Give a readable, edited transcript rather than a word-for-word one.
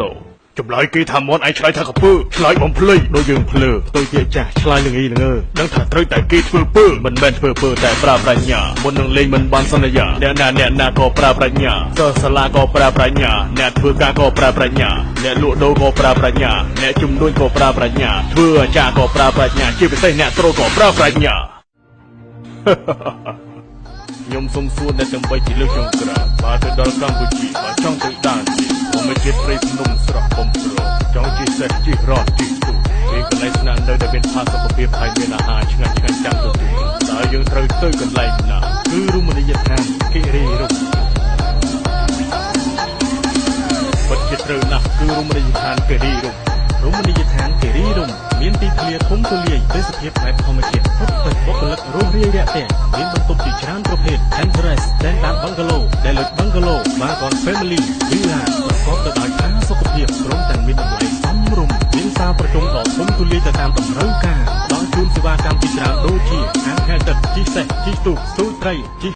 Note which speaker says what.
Speaker 1: តូចម្លើយគេថាមាន់ឯងឆ្លើយថាកពើឆ្លើយបំភ្លៃដូចយើងភ្លើផ្ទុយជាចាស់ឆ្លើយល្ងីល្ងើដឹងថាត្រូវតែគេធ្វើពើមិនមែនធ្វើពើតែប្រើប្រាជ្ញាមុននឹងលេងមិនបានសន្យាអ្នកណាអ្នកណាក៏ប្រើប្រាជ្ញាសិស្សសាលាក៏ប្រើប្រាជ្ញាអ្នកធ្វើការក៏ប្រើប្រាជ្ញាអ្នកលក់ដូរក៏ប្រើប្រាជ្ញាអ្នកជំនួញក៏ប្រើប្រាជ្ញាធ្វើអាចារ្យក៏ប្រើប្រាជ្ញាជាពិសេសអ្នកត្រូក៏ប្រើប្រាជ្ញាខ្ញុំសូមសួរអ្នកទាំងបីជាលើកចុងក្រោយបើទៅដល់កម្ពុជាបើចង់ទៅដើរធម្មជាតិព្រៃភ្នំស្រស់បំព្រងចង់ជិះសេះជិះរថជិះទូកមានកន្លែងស្នាក់នៅដែលមានផាសុកភាពហើយមានអាហារឆ្ងាញ់ឆ្ងាញ់ចាំទទួលតើយើងត្រូវទៅកន្លែងណាគឺរមណីយដ្ឋានគិរីរម្យពិតជាត្រូវណាស់គឺរមណីយដ្ឋានគិរីរម្យរមណីយដ្ឋានគិរីរម្យមានទីធ្លាធំទូលាយទេសភាពបែបធម្មជាតិពិតពិតបុគ្គលិករស់រាយរាក់ទាក់មានបន្ទប់ជាច្រើនប្រភេទ Entrance Standard Bungalow Deluxe Bungalow Wagon Family Villa ប្រកបទៅដោយផាសុកភាពព្រមទាំងមានតម្លៃសមរម្យមានសាលប្រជុំដ៏ធំទូលាយទៅតាមតម្រូវការផ្ដល់ជូនសេវាកម្មជាច្រើនដូចជាអាងហែលទឹកជិះសេះជិះទូកស្ទូចត្រីជិះ